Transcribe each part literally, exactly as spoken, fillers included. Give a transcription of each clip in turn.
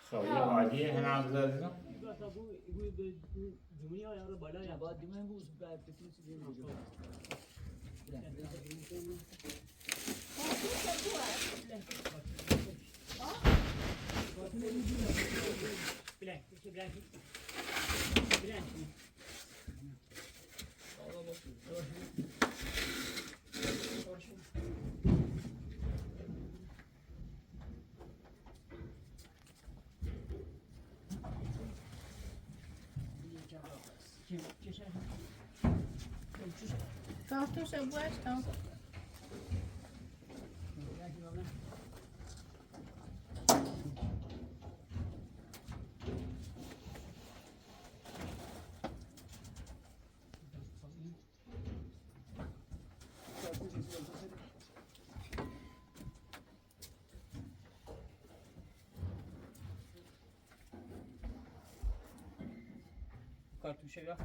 Xew, yɛ wa di hɛn a zɛ zɛ. Cartouche é boa, então. Cartouche ya.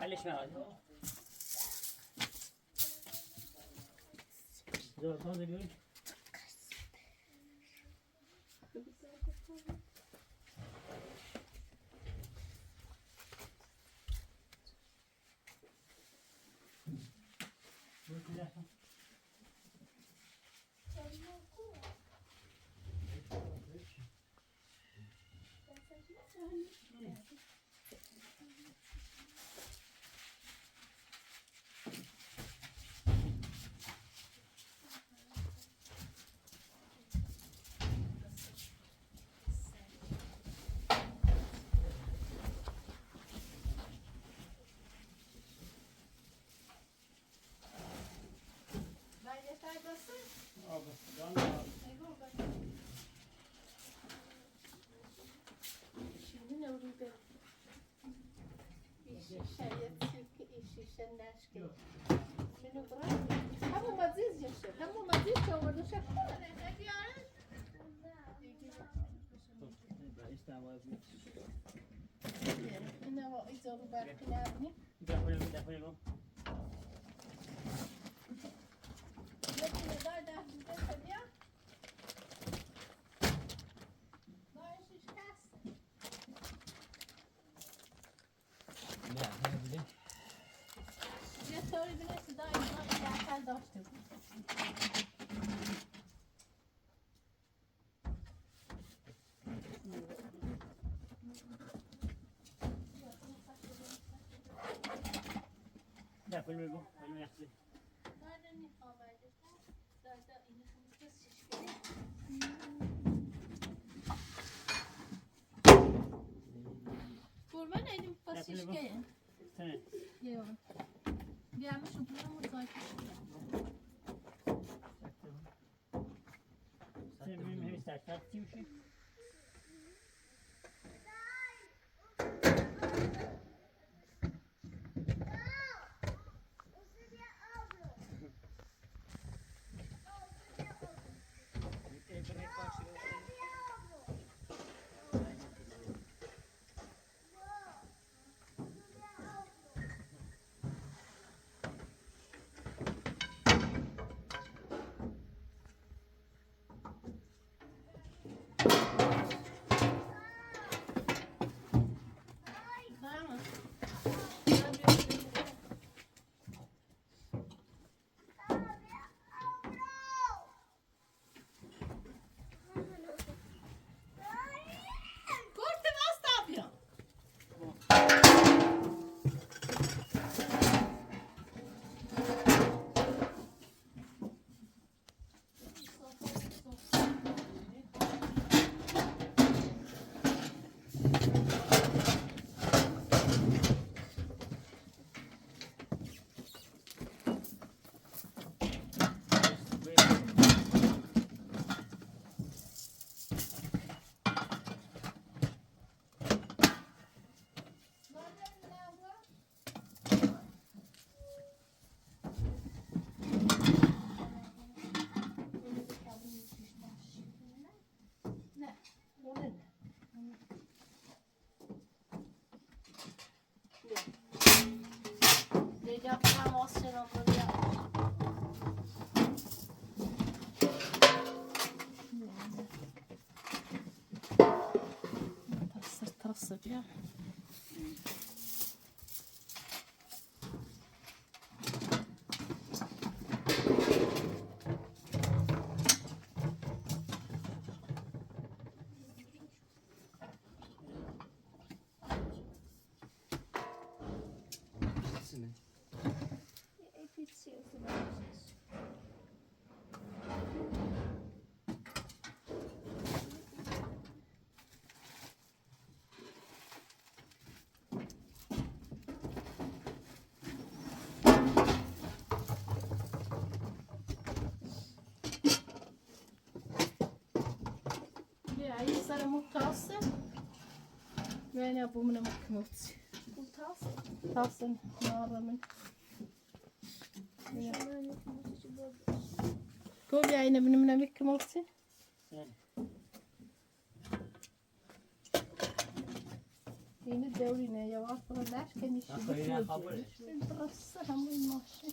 معلش، ما عليك. Görmän edim, pas şişke. Sen. Yok. Gelmiş, oturuyorum, uzay. Sen benim her istersen kimsin? Tırıs, tırıs diyor. Bia, ayi sara muk tawsɛ. Bia, ni abu mina muk mut. Tawsɛ. Tawsɛ, mara min. Ko bia, ayi na mina muk mut. Ini dewri ne ya wa fırlaş keni şi. Sen burası hamur maşı.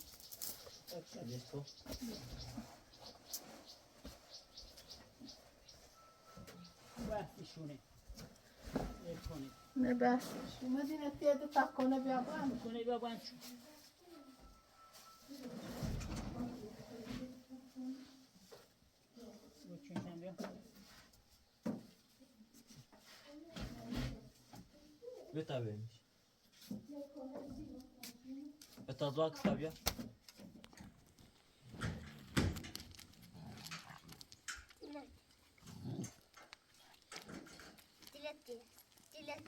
Ne be? Şu Medine tiye de tak kone bir ablan. Kone bir ablan. Veta vermiş. Veta dua kısa bir. Dilek, dilek, dilek.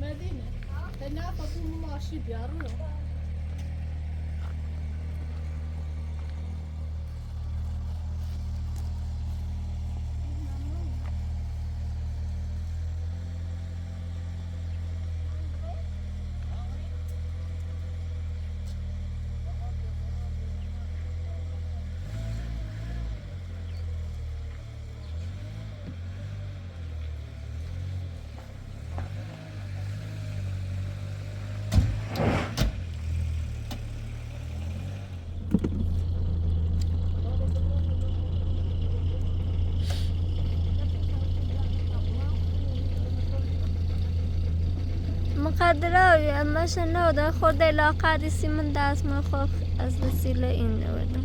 Medina, ɛ, na fa tu mu ma shi biaru. Mıqadıra, amma şanna oda xorda ila qadi simin das mı xox az da sile in oda.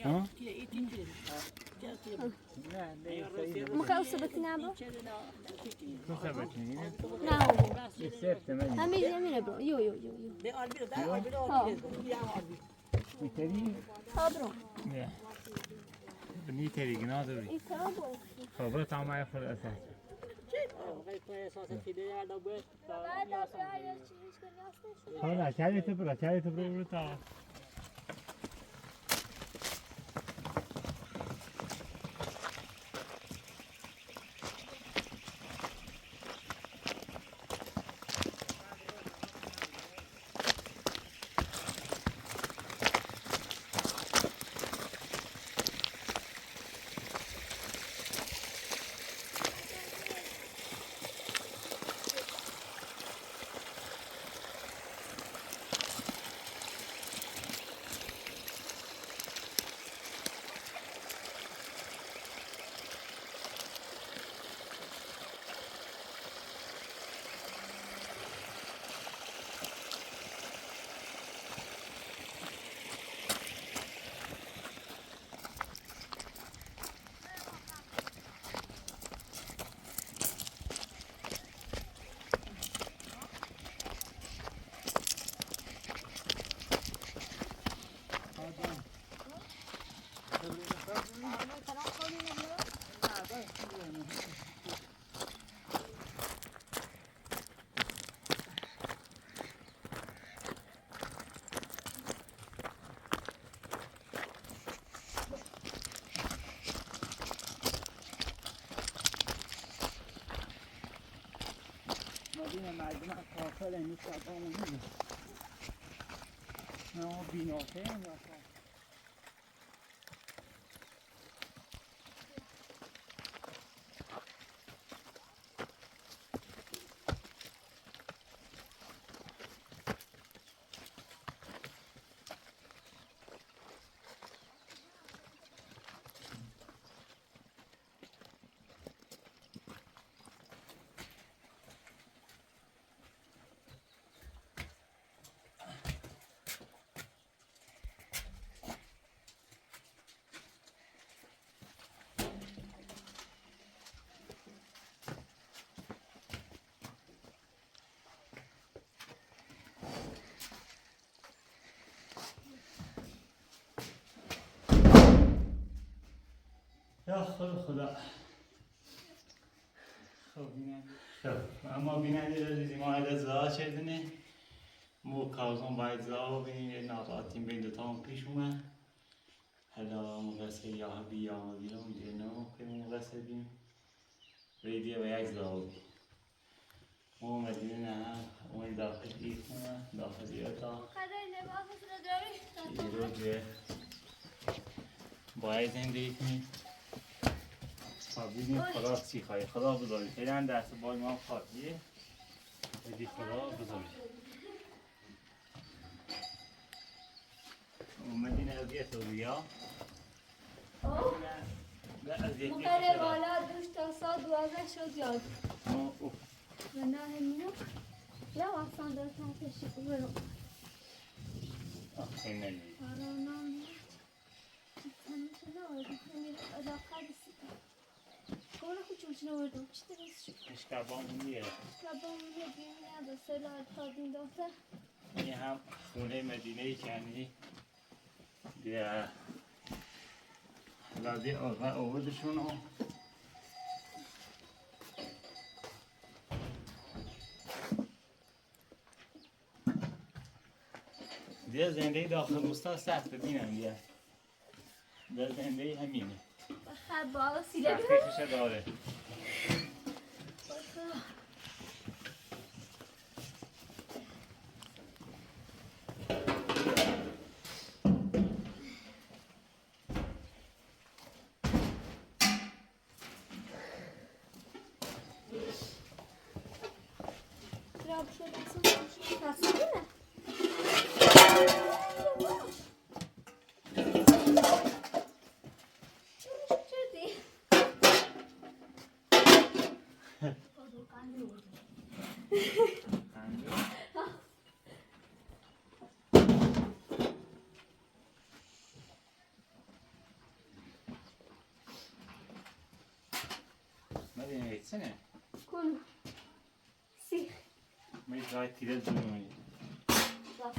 Hã? Mı kay usa beti nga bro? Usa beti nga? Não. Ami, ami na bro. Yo, yo, yo, yo. Ó. Iteri? Ó, bro. Ya. Ni iteri gina duri. Ita, bro. Ó, bro, tamam, ya fora essa. Ó, na, chale tu, bro, chale tu, bro, bro, tá. یا خدا، خدا. خب، بیننده. خب، اما بیننده عزیز، ما ایده زا چه دنه؟ مو کاغذان باید زا بینیم، یه ناراحتیم بین دوتان پیش اومه. حالا مقصر یا حبی یا مدیرم، دیگه نمو که مقصر بیم. ویدیو و یک زا بی. مو مدینه نه، اون داخل ای خونه، داخل ای اتاق. خدای لباسش رو داری. ایرو جه. باید زندگی کنیم. تا ببینیم خدا چی خواهی. خدا بزرگی. خیلی هم دست بای ما خواهیه. بدی خدا بزرگی. اومدین اذیت و بیا. آه. نه، نه، اذیت مقرر کشیده. بالا دوش تا ساعت دوازده شد یاد. آه، اوه. و نه همینو. یا واسان داره تحتش برو. آه، این نمی‌ری. آره، نه. تمیز نه، آره، همین علاقه بیسی. کونه کو چوچ نوردم. چی تمیز شد؟ اشکال بامونیه. اشکال بامونیه، بیمینه به سلال تا دین دختر. این هم خونه مدینه ای کنی. بیا. لادی آقا آوردشون. دیگه زندگی داخل روستا سخته بینم دیگه. دیگه زندگی همینه. خب، بالا سیله سختی کشه داره. Mari, ne etsene? Konu. Sih. Mari, zay tire durmayı. Bak.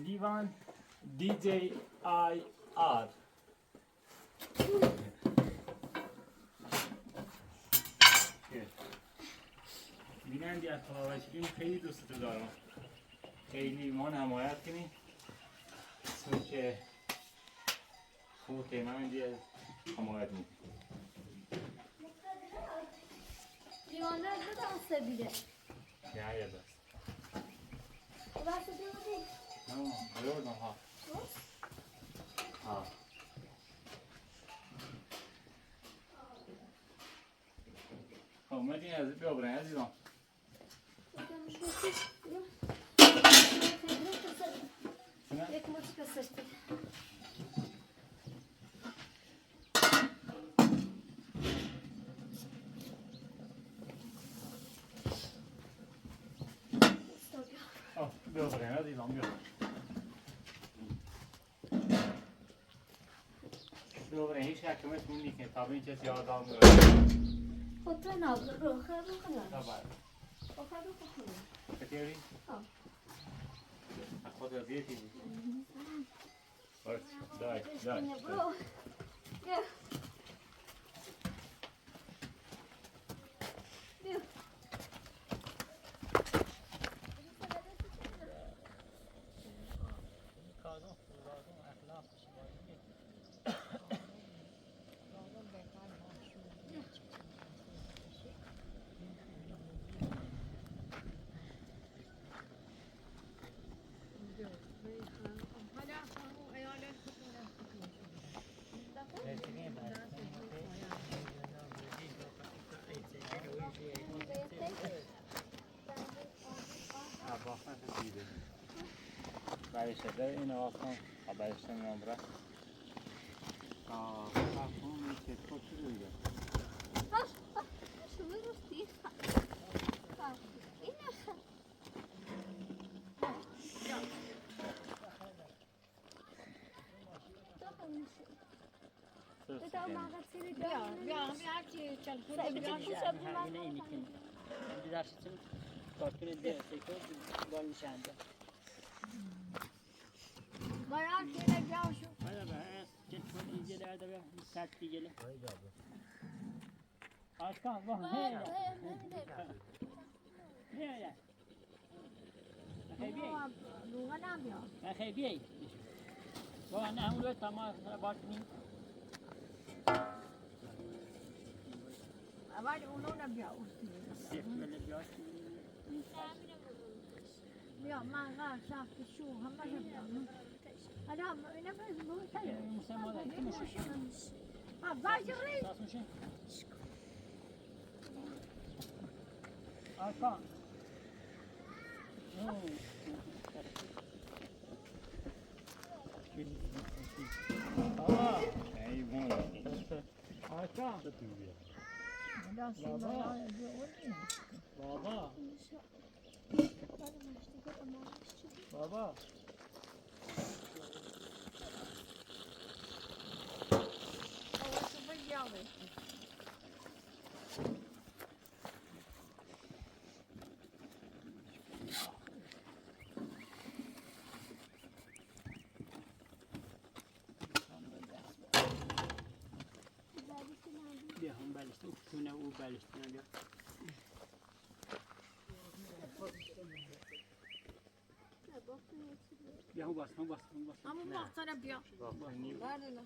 Livan D J I R. بیننده عزیز، خیلی دوستت دارم. خیلی من حمایت کنی. چون که خود من دیگه حمایت می‌کنم. لیوانه دو تا سبیله. نه، یه دست. بس دو دی. نه، یه دست، ها. ها. خب، من دیگه از بیا برن عزیزان. آه، بیا برن عزیزان، بیا. بیا برن، هیچ حکمت مون نیست، تا به این کسی آدم برن. خود تو نبود، برو، خیلی خوب. تا بعد. خب، خیلی خوب. کتیاری؟ آه. خود از یه چیزی. باش، دای، دای. برو. بیا. بیا. Báyese de ina wasan, báyese nombra. Ka, ka, Başkan, bak, ne ya? Ne ya? Luga na bia. Baba, na hulu tama, bak ni. Abadi uno na bia usti. Bia, ma ga sa, pisu, hama sa bia. Ada, ma ina Facebook sa. Musa ma da. Ah, va, jiri. Arkan. Baba. Arkan. Baba. Baba. Baba. Bia, hon balis, u kuna u balis na bia. Bia, hon bas, hon bas, hon bas. Amu bas, sana bia. Bana na.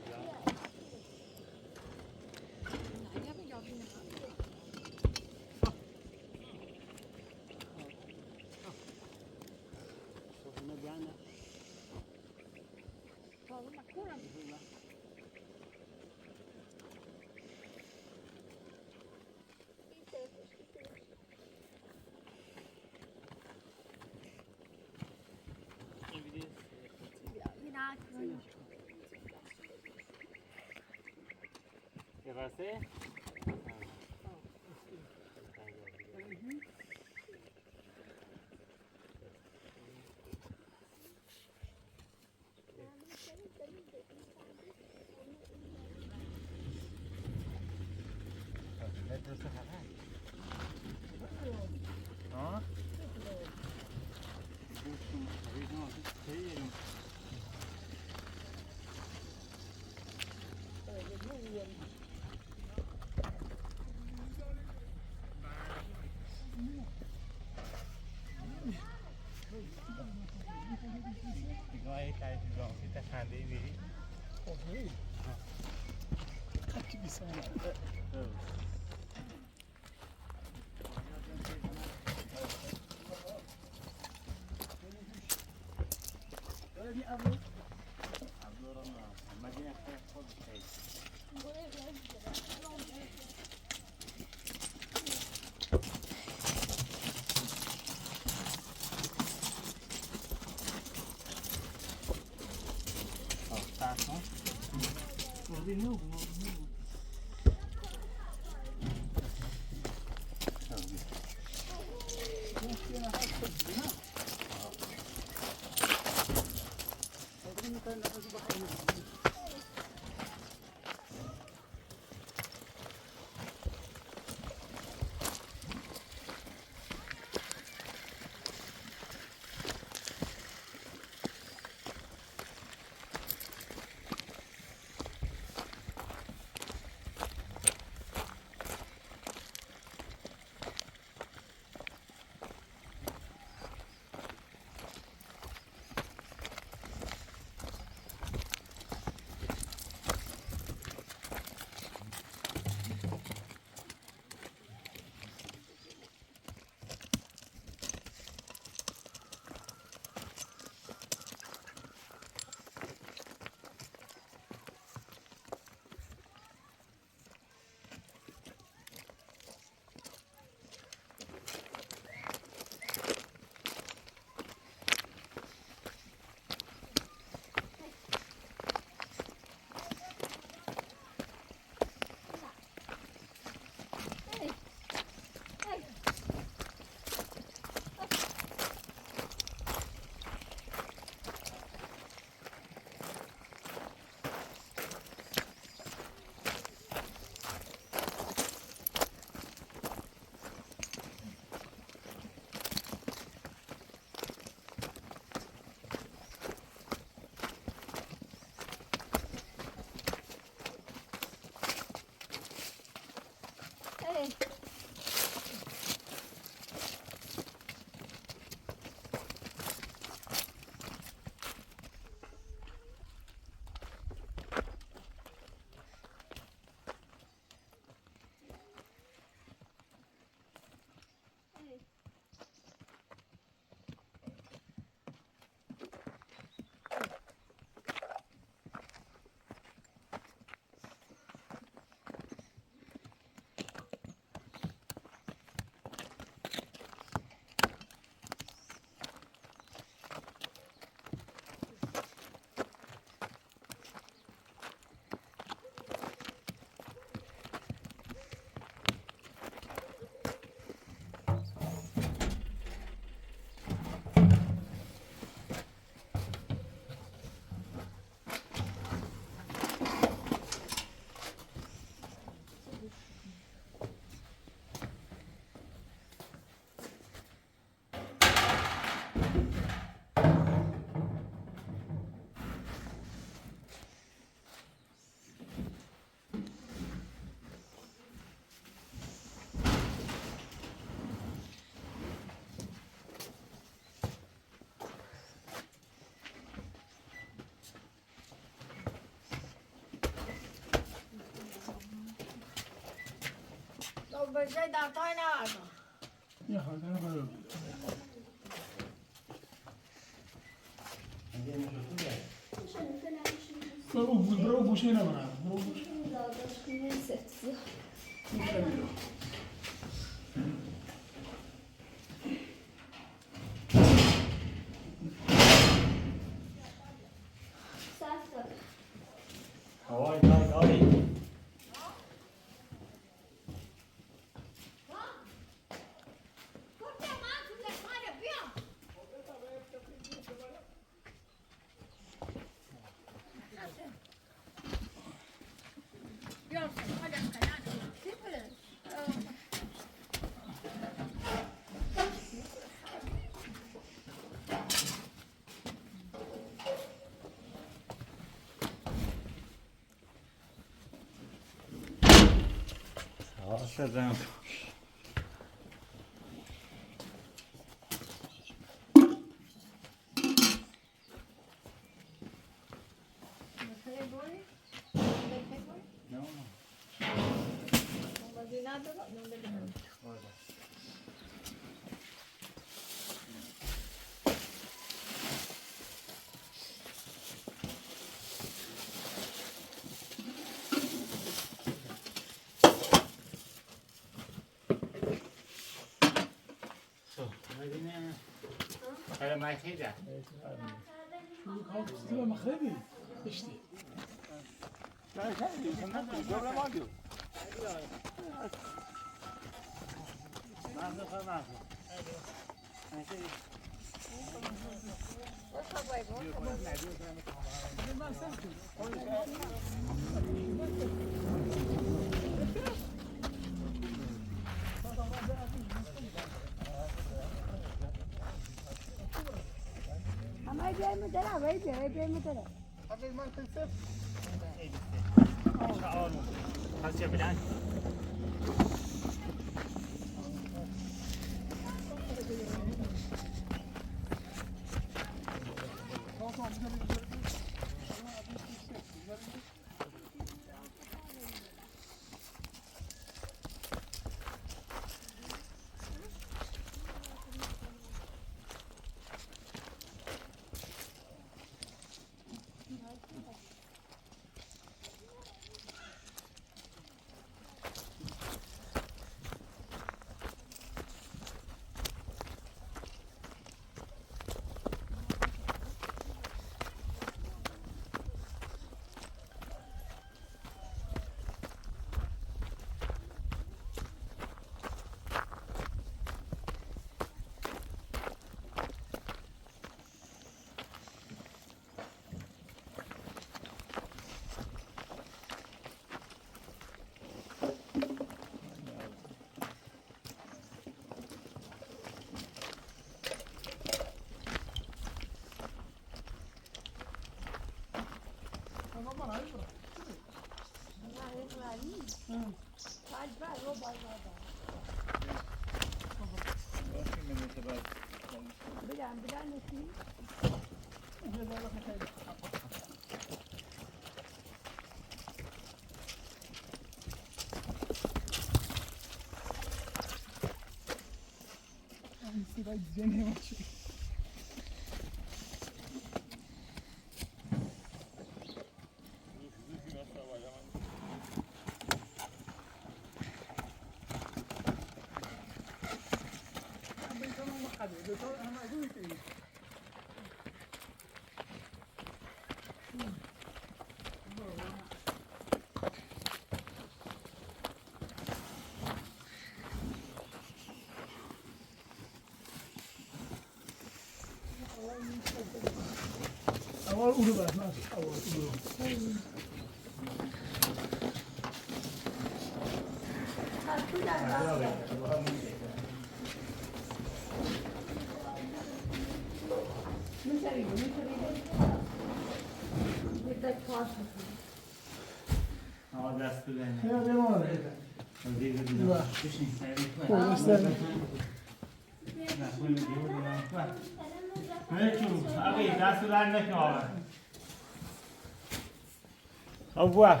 Au revoir.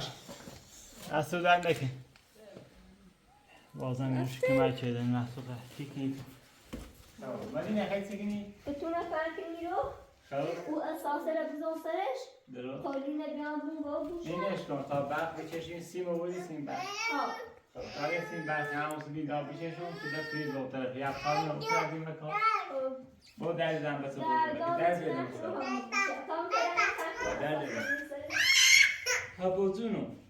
Dast du danken. Bozan, ich kümmere mich um den Nachzug. Kiki. Tamam. Madina, kaç sekini? Bütün efendim yok. Tamam. O esaslara biz olsayız. Dero. Koyun ne bir an bunu bu. Yine işte, tamam, bak, bir çeşit sim oldu, sim bak. Ha. Tamam, sim bak, ya, olsun, bir daha bir şey olsun, bir de priz o tarafı. Ya, tamam, o tarafı bir bak. Bu dersten basıp oldu. Ders verin burada. Tamam, tamam. Ders verin. Ha, bozunu.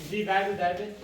Zee, derdi, derdi.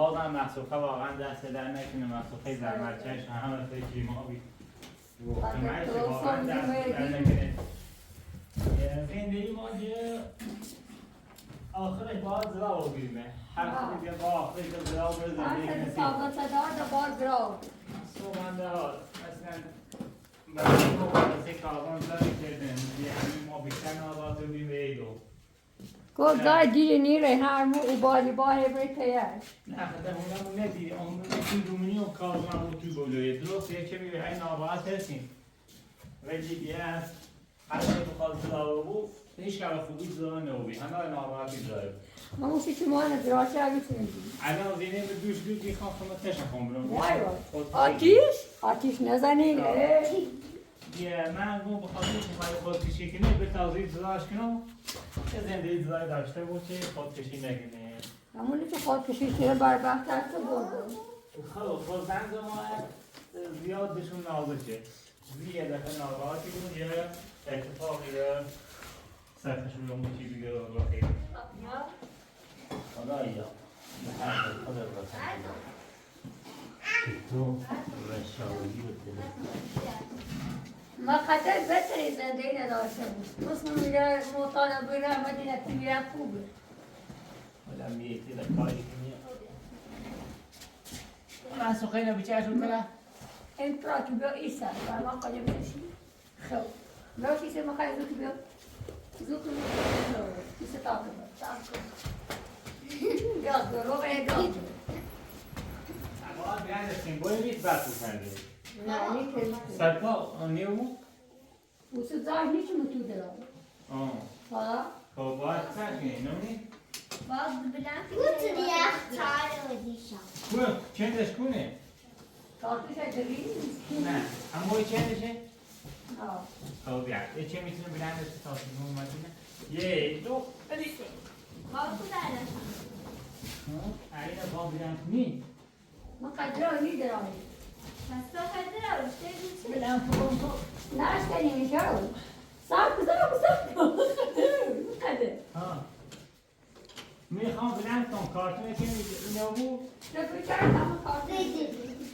Ɔɔ, masʋkɛ, واقعاً دست درد نکنه، masʋkɛ زحمت کش، همه فکر ما بی. گفتم، تو واقعاً دست درد نکنه. زندگی ما که آخرش باید زرا بگیریم. هر چیزی که با آخرش زرا بره، زندگی نصیب. صبح من ده اصلاً برای مبارزه کاربن زیاد کردن. یعنی ما بیشتر ناراحت بودیم به ایدو. گل زای دیری نیره هر مو او بالی با هبره تیار. نه، خدا، اونا مو ندی. اون تو دومینی او کاربن او تو بولویه. درست یه کمی به این ناراحت هستیم. ولی دیگه هر چی بخواد زرا بو، هیچ کار خوبی زرا نبی. همه ناراحتی داره. ما اون چی ما نه زرا چه اگه چی می‌گی؟ الان زینه به دوش دوش می‌خوام خدمت تشکر کنم. وای وای. آتیش؟ آتیش نزنین. آه. اه. بیا، من گم به خاطر که باید خودکشی کنه، به تازه‌ای زراش کنم. چه زندگی زرایی داشته باشه، خودکشی نکنه. همونی که خودکشی کنه، بدبخت‌تر تو برده. خب، خب، زن ما زیاد بهشون نازشه. زی یه دفعه ناراحتی بود، یه اتفاقی رو سرش رو اون چی دیگه رو خیلی. خدایا. تو رشاوری رو دل. ما خاطر بهتری زندگی نداشته بود. بس میره مطالعه بره، مدینه میره خوبه. حالا میره کاری کنی. من سخنه بچه شو کلا. این ترا تو بیا ایسا، با ما قایم بشی. خب. بیا شیشه می‌خوای زود بیا. زود بیا. شیشه تا کن. تا کن. گاز دو، رو به گاز دو. اما بیان سیمبولی نیست بس بسنده. نه، نیست. سرپا، نیو؟ اوسه زای نیچه متو درا. آه. ها؟ خب، باید چه کنی، نمونی؟ باز بلند. گوت دیگه چای رو دیشم. کو، چندش کونه؟ کارتوش دری؟ نه، اما چندشه؟ آه. خب، بیا. ای چه می‌تونه بلند بشه تا سیمون مدینه؟ یه، دو، سه. باز بلند. ها؟ اینا با بلند نی. ما قدر آنی درانی. پس تا قدر آنی، شتری چی؟ بلند کن تو. ناشتنی می‌شه. ساک، ساک، ساک. قدر. ها. می‌خوام بلند کنم، کارتون که میگه اینو بو. تو بچه هم کارتون. بگیر.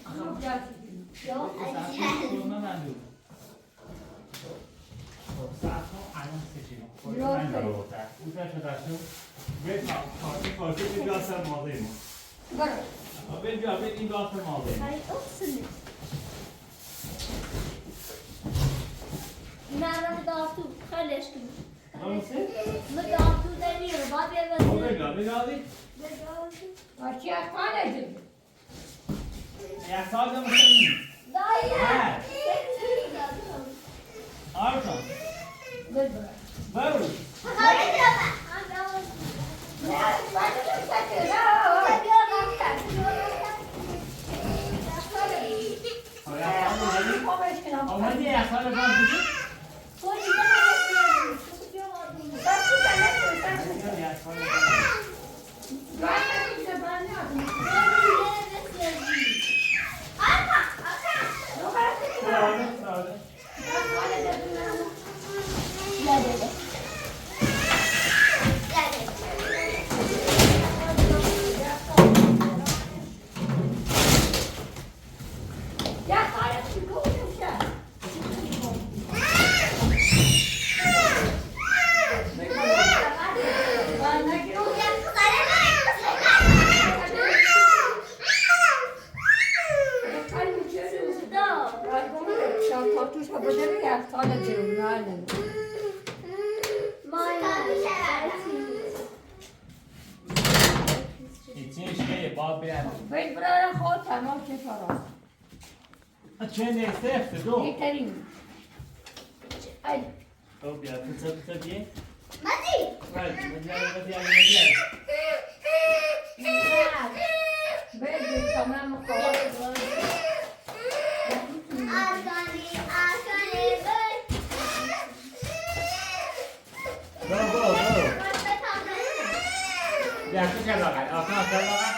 خب، جا چیزی. یا، اگه. خب، صبر کن، الان سه چی رو. خب، من دارم. او تا شده شو. بیا، کارتون، کارتون که بیا سر ماغه ما. برو. بیا، بیا، بیا، این بیا سر ماغه ما. ای، اقسمی. نه، نه، دار تو، خلش کن. Nasıl? Mı dağıtı demiyor, bak ya ben. O bega, bega abi. Bega abi. Açı yapma dedim. Ya sağda mı senin? Dayı. Ha. Arka. Baba. Baba. Hayır baba. Ya, bak, bak, bak, bak. Big brother خود تمام که فرار. چه نیسته افتدو؟ بهترین. ای. خب بیا، تو چه، تو چه بیه؟ مدی. مدی، مدی، مدی، مدی. بگیر، تمام کار. آسانی، آسانی، بگیر. برو، برو، برو. بیا، تو چه بغل؟ آسان، آسان بغل.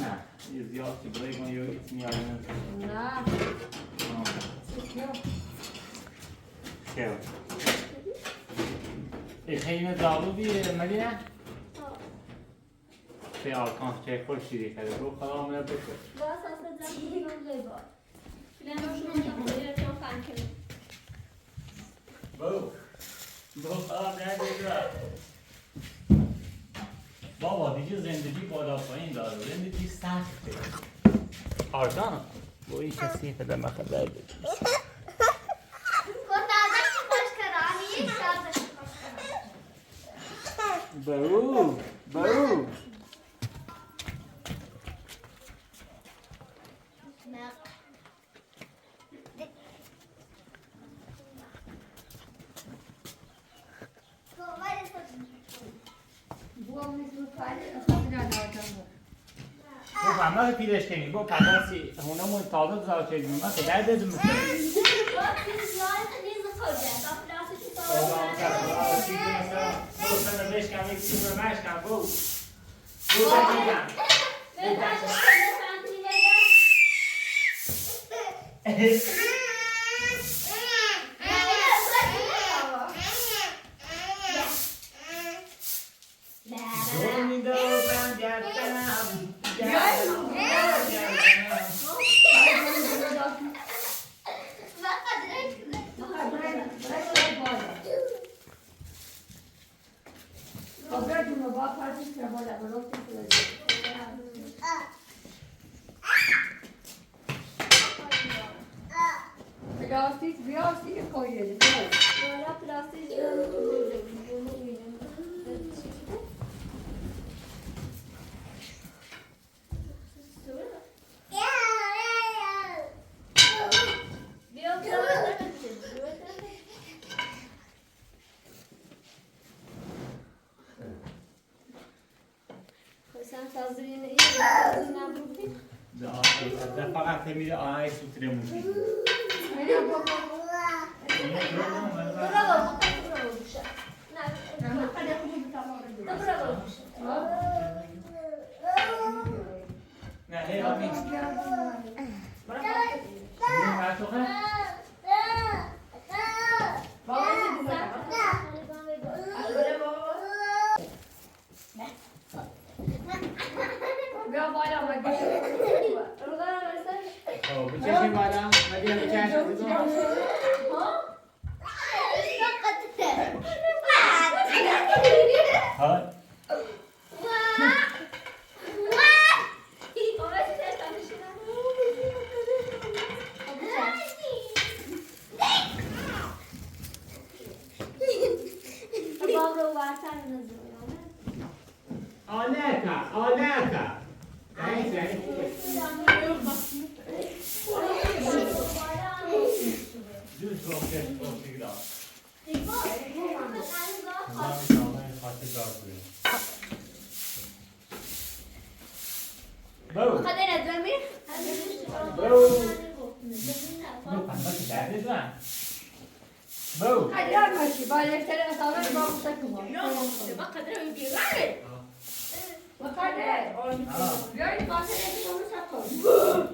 نه، یه زیاد که برای من یه ایت می‌آورن. نه. آه. خیر. ای خیلی دارو بی، مگه نه؟ آه. خیلی آرکان خیلی خوشی دی، خیلی رو خدا عمره بکن. بس اصلاً جان دیگه من غیبا. بو. بو. آه، نه، نه، نه. بابا، دیگه زندگی بالا پایین داره. زندگی سخته. آرکان، بو این کسی که در مخزن بود. بو. بو. بو پا ما پیلش کنی، بو پا دستی هونه مون تازه بزار چه جون، ما که درد از مون. بو سنه بشکن، یک چیز رو مشکن، بو. Plastik, plastik koyuyoruz. Böyle plastik. Faqat temiri anayı sütüre mümkün. Oneka, oneka. Douze, ok, ok, gracias. Boo. Boo. Boo. Boo. Boo.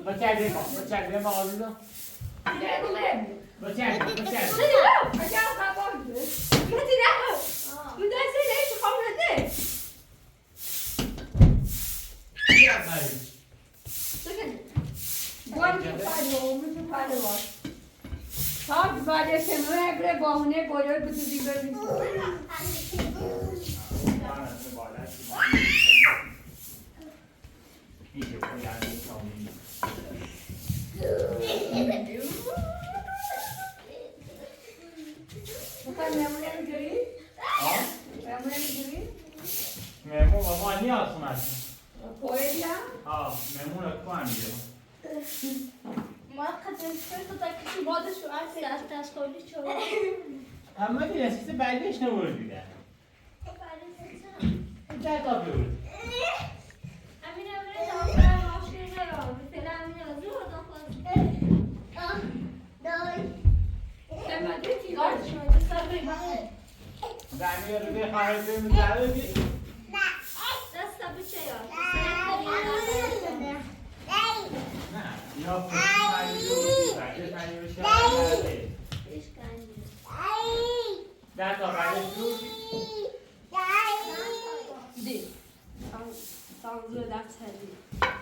Bachade, bachade, bachade. Mɛmʋ, mɛmʋ, ani asʋ na ti? Aa, mɛmʋ la kɔani yɛ. Ama ti la sisi ba de sina wolo bi da. Ita ka bi wolo.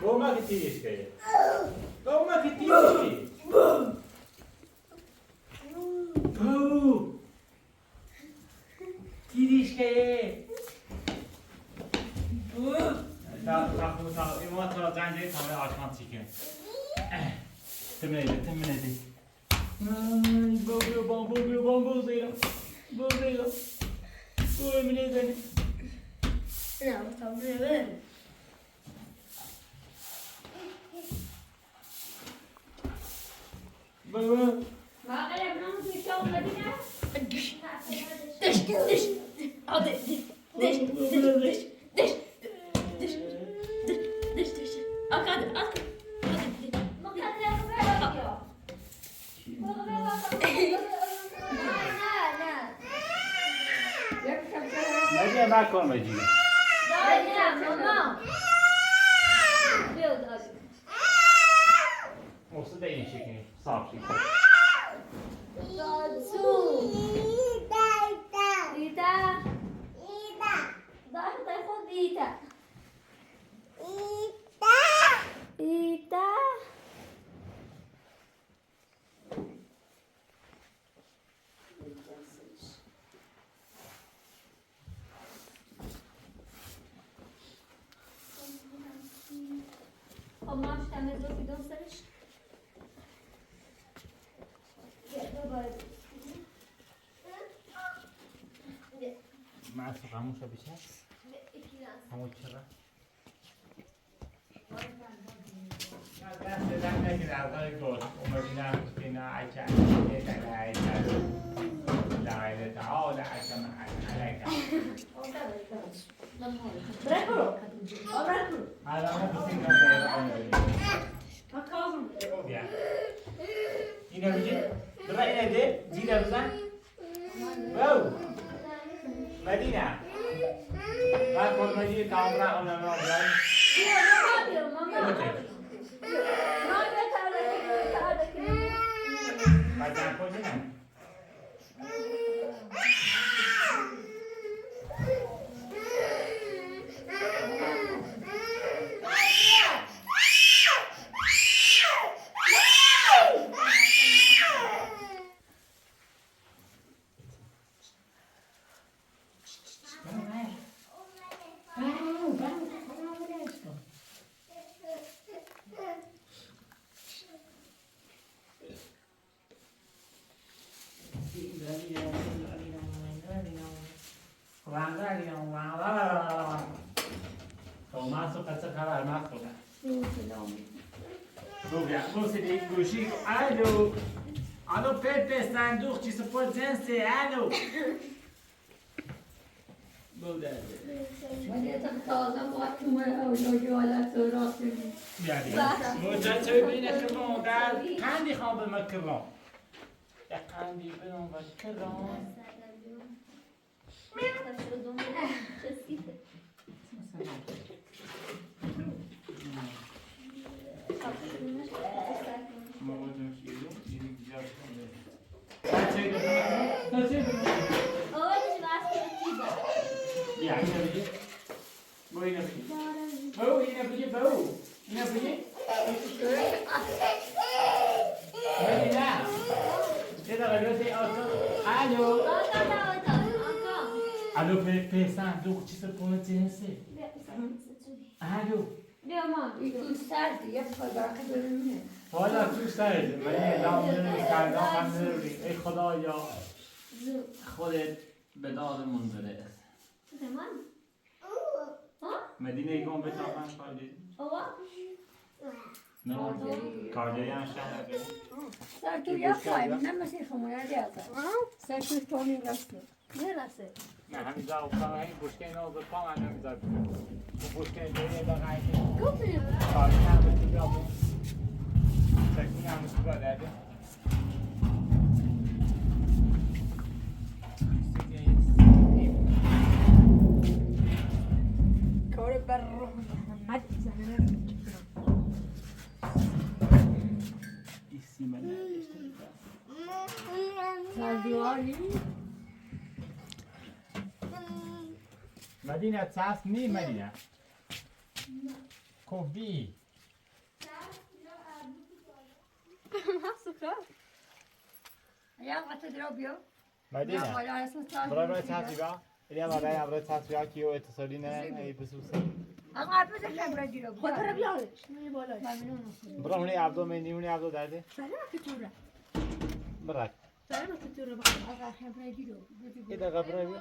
Boo, ma ki tiiris kɛ yɛ. Boo, ma ki tiiris kɛ yɛ. Boo. Tiiris kɛ yɛ. Boo. Ta, ta, ta, ima ta, ganje, ta, Atlantik. Tɛmɛ de, tɛmɛ de. Ai, bogro bom, bogro bom, bozeira. Bozeira. Oi, menina. Não, tá vendo? Bom. Deixa, deixa, deixa. Ó, de, de. Deixa, deixa, deixa, deixa. Ó, cadê? Ó, cadê? Mas é bacana, Didi. Você tem chicken, soft chicken. Ita. Ita. Ita. Ita. Ita. Mas vamos a bichar. Vamos a bichar. Ina bije, dora ina de, dida biza. Wow. Madina. Ba ko Madina ka umra ona no bra. Ba ta ko jina. Ɔ, maasɔka, sɔka la, maasɔka. Booya, booya, booya, alô? Alô, pɛpɛ, sanduku, ti sɔ pɔ jɛnsɛ, alô? Booya. Booya, booya, booya, booya, booya, kandi xɔbɛ ma kɩrɔ̃. Ya kandi bɛ nɔ ba kɩrɔ̃. Boo, ina bije. Boo, ina bije, boo. Ina bije. Ina. Ina bije, boo. Alô? Alô, pɛ, pɛ, sanduku, ti sɔ pɔ jɛnsɛ. Alô? Voilà, tout ça, من دام سردم، خدایا. خودت به دادمون برس. مدینه گم به تاقان خالی. نه، کارگری هم شهر. سر تو یا پای، نه مثل شما یا دیگه. سر تو تونی رفت. نه راسته. نه، همینجا اوکان، این بشکه اینا رو به پا من همینجا بگم. اون بشکه اینجا یه دقیقه این. گفتم. کاری هم به تو بیا بون. سکون هم به تو بیا درده. کار بر روح محمد زنه. ایسی من نداشته. مدینه چسب نی مدینه. کوبی. یا قطع درو بیو. مدینه. برای برای چسب بیا. اینا برای برای چسب بیا کی او اتصالی نه، ای بسوسه. آقا، برای دیرو. خود برای بیارش. برای اونی عبدو منی، اونی عبدو درده. سلام که تو را. برای. سلام که تو را. آقا، برای دیرو. یه دقیقه برای بیا.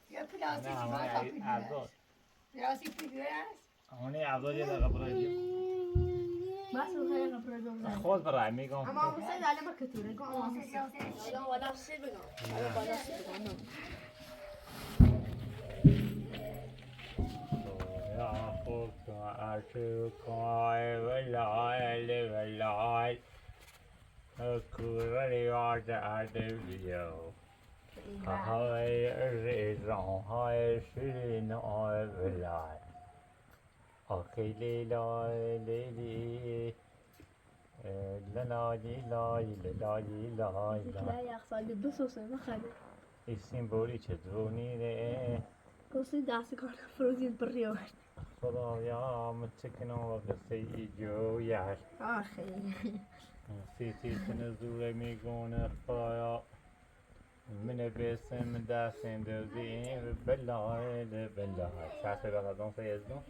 یا پلاستیک نه، اونی عبدو. پلاستیک پیگیره است. اونی عبدو یه دقیقه برای بیا. بس، اون یه دقیقه برای بیا. خود برای، می‌گم. اما اون سه دانه ما کتوره، گم اون سه. حالا والا سه بگم. حالا والا سه بگم. یا خود تو عرشو کای ولای ولای. کوره یاد عدلیو. های ریزان های شیرین های ولای. آخی لیلای لیلی. اه، لالای لای، لالای لای. یخچالی بسوزه، بخوابه. این سیمبولی چه دونی ره؟ کسی دست کار فروزی بریو. خدایا، متکنم و قصه ای جو یار. آخی. سی سی تن زوره میگونه خدایا. من بیسم دستین دوزی بلای بلای. سه سه بلا دون سه یزدون.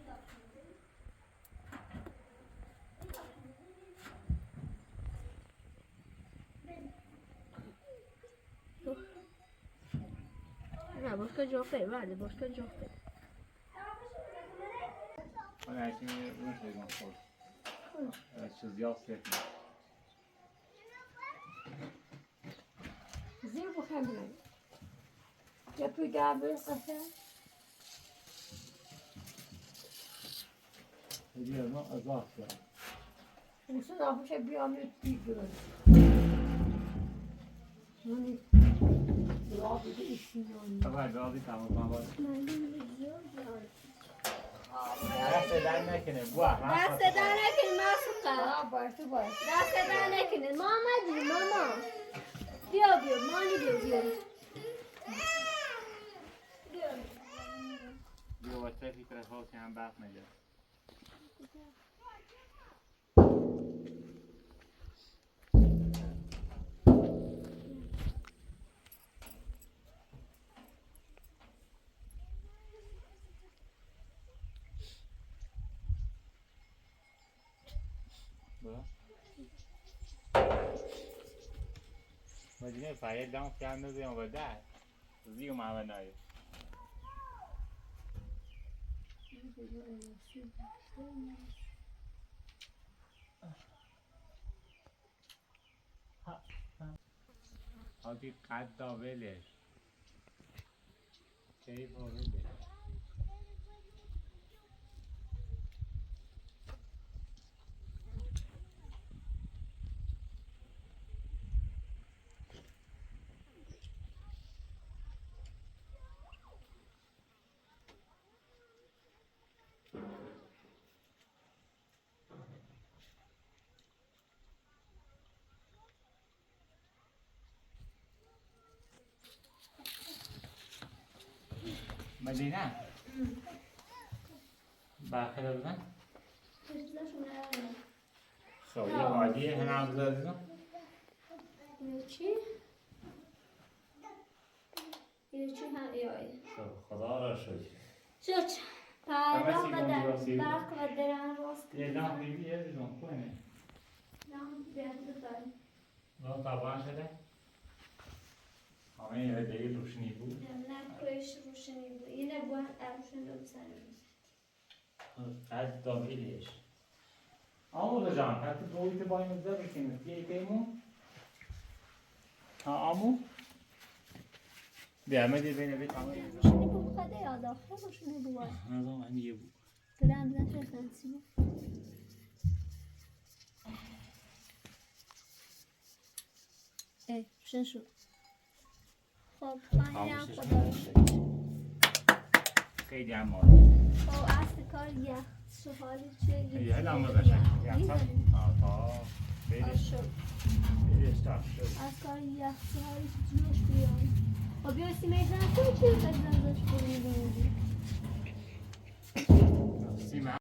نه، بشکه جفته، بله، بشکه جفته. اون ایشی اون شده گم خورد. چیزی آسیه. زیر بخمه. یا پیدا بر قشنگ. هدیه ما اضافه. اون سه نفر بیام بیگیرم. یعنی، یا بده ایشی یعنی. آقا، جوابی تمام، تمام. من بیگیرم. دست درد نکنه، بوا. دست درد نکنه، معشوقه. آه، باشه، باشه. دست درد نکنه. ما آمدیم، ماما. بیا، بیا، مانی بیا، بیا. بیا. بیا، بچه، فکر خودت هم بحث نگه. Madiné, fayɛ dãŋ fɛɛ nɔ zɛ ɔ ba da. Zio ma wɛ na yo. Ɔti kadɔ bele. Kei bɔ bele. Madina. Ba xelal na. Xew ya wadi hana abzazna. Yochi. Yochi ha yoy. Xew, Xuda razı olsun. Yoch. Tamam, tamam, tamam. Bark ve deren rost. Ya, lan, bir yer, lan, bu ne? Lan, bir yer tutar. No, taban şede. Ama yine de roşni bu. Yine bu roşni bu. Yine bu roşni bu sen. Qed do bî lêş. Amo hocam, qed do iti bayımızda bir kemiz. Diye kaymo. Ha, amo. Diye, me de beni bir tamam. Şimdi bu kadar ya da, bu şimdi bu var. Ne zaman hani ye bu? Biraz da sen bu. Ey, şen şu. خب، من هم می‌رم خدا رو شکر. خیلی هم عالی. خب، از کار یخچال چه؟ یه، الان ما قشنگ. یخچال. آه، آه. برش. برش، تاش. از کار یخچال چه جلوش بیام؟ خب، بیا سیمه جان، تو چی بزن داشت بریم بزنیم؟ سیمه.